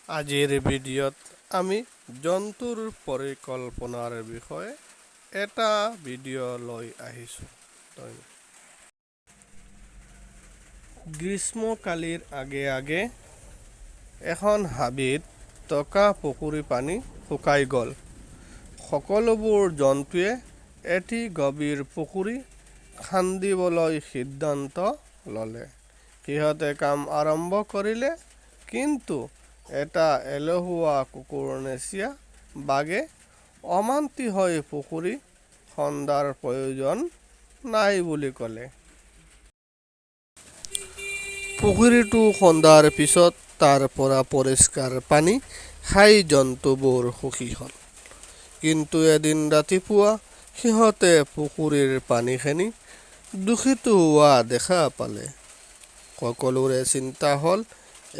আজিৰ ভিডিঅ'ত আমি জন্তুৰ পৰিকল্পনাৰ বিষয়ে এটা ভিডিঅ' লৈ আহিছোঁ। ধন্যবাদ। গ্ৰীষ্মকালিৰ আগে আগে এখন হাবিত থকা পুখুৰীৰ পানী শুকাই গ'ল। সকলোবোৰ জন্তুৱে এটি গভীৰ পুখুৰী খান্দিবলৈ সিদ্ধান্ত ল'লে। সিহঁতে কাম আৰম্ভ কৰিলে, কিন্তু এটা এলেহুৱা কুকুৰনেচীয়া বাঘে অমান্তি হৈ পুখুৰী খন্দাৰ প্ৰয়োজন নাই বুলি ক'লে। পুখুৰীটো খন্দাৰ পিছত তাৰ পৰা পৰিষ্কাৰ পানী খাই জন্তুবোৰ সুখী হ'ল। কিন্তু এদিন ৰাতিপুৱা সিহঁতে পুখুৰীৰ পানীখিনি দূষিত হোৱা দেখা পালে। সকলোৰে চিন্তা হ'ল,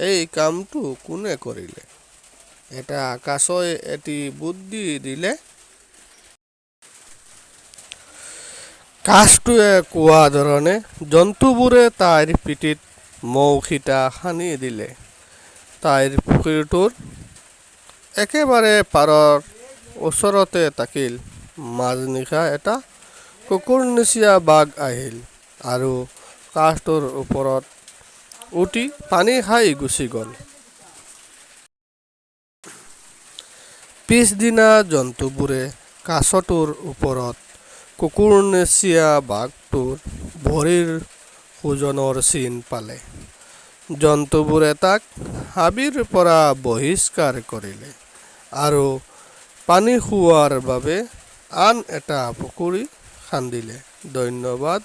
এই কামটো কোনে কৰিলে? এটা কাছই এটি বুদ্ধি দিলে। কাছটোৱে কোৱা ধৰণে জন্তুবোৰে তাইৰ পিঠিত মৌ-ছিটা সানি দিলে। তাই পুখুৰীটোৰ একেবাৰে পাৰৰ ওচৰতে থাকিল। মাজনিশা এটা কুকুৰনেচীয়া বাঘ আহিল আৰু কাছটোৰ ওপৰত উঠি পানী খাই গুচি গ'ল। পিছদিনা জন্তুবোৰে কাছটোৰ ওপৰত কুকুৰনেচীয়া বাঘটোৰ ভৰিৰ খোজনৰ চিন পালে। জন্তুবোৰে তাক হাবিৰ পৰা বহিষ্কাৰ কৰিলে আৰু পানী খোৱাৰ বাবে আন এটা পুখুৰী খান্দিলে। ধন্যবাদ।